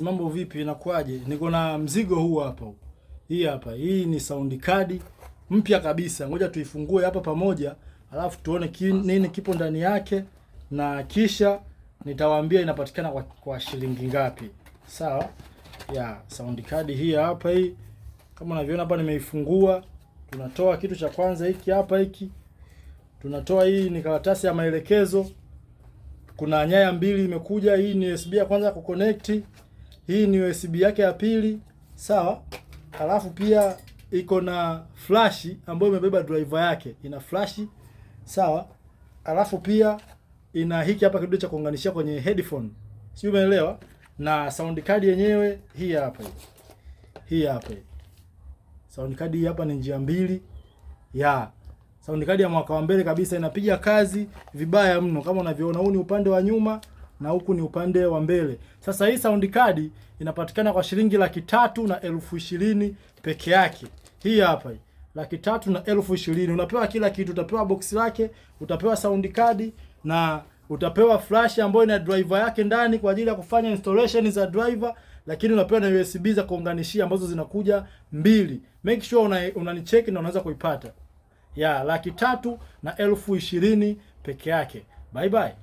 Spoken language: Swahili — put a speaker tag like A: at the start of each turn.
A: Mambo vipi, inakuaje? Niko na mzigo huu hapa. Hii hapa, hii ni sound card mpya kabisa. Ngoja tuifungue hapa pamoja, alafu tuone nini kipo ndani yake, na kisha nitawaambia inapatikana kwa shilingi ngapi. Sawa? Ya, sound card hii hapa hii. Kama unavyoona hapa nimeifungua. Tunatoa kitu cha kwanza hiki hapa hiki. Tunatoa, hii ni karatasi ya maelekezo. Kuna nyaya mbili imekuja, hii ni USB ya kwanza kuconnect. Hii ni USB yake ya pili, sawa. Halafu pia iko na flash ambayo imebeba driver yake, ina flash, sawa. Halafu pia ina hiki hapa kidude cha kuunganishia kwenye headphone, si umeelewa? Na sound card yenyewe hii hapa hii, hii hapa hii. Sound card hii hapa ni njia mbili ya sound card ya mwaka wa mbele kabisa, inapiga kazi vibaya mno kama unavyoona. Huu ni upande wa nyuma na huku ni upande wa mbele. Sasa hii sound card inapatikana kwa shilingi 320,000 peke yake. Hii hapa hii 320,000, unapewa kila kitu. Utapewa box lake, utapewa sound card na utapewa flash ambayo ina driver yake ndani kwa ajili ya kufanya installation za driver, lakini unapewa na USB za kuunganishia ambazo zinakuja mbili. Make sure unanicheck na unaweza kuipata ya 320,000 peke yake. Bye bye.